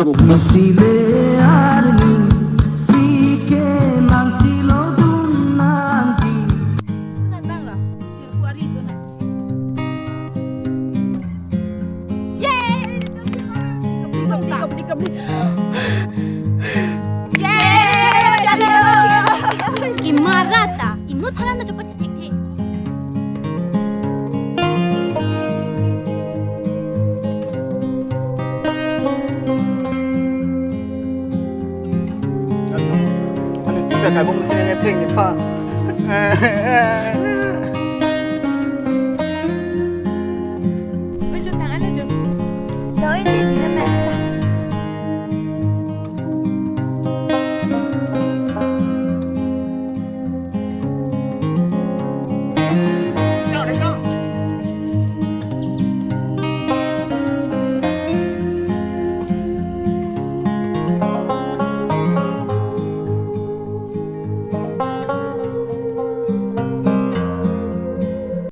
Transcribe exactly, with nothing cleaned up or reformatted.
Sile arni sike nang chilo dun nangji. Kunan bang lo, sirpu ari itu na. Yeay! Kabli, kabli, kabli, kabli. Yeay! Kimara ta, inut haran na chopat thekthe. Ano, ano, kita ka bung sini nge theng ni pa. Oi, jo, tang ale, jo. Doi, doi, jo.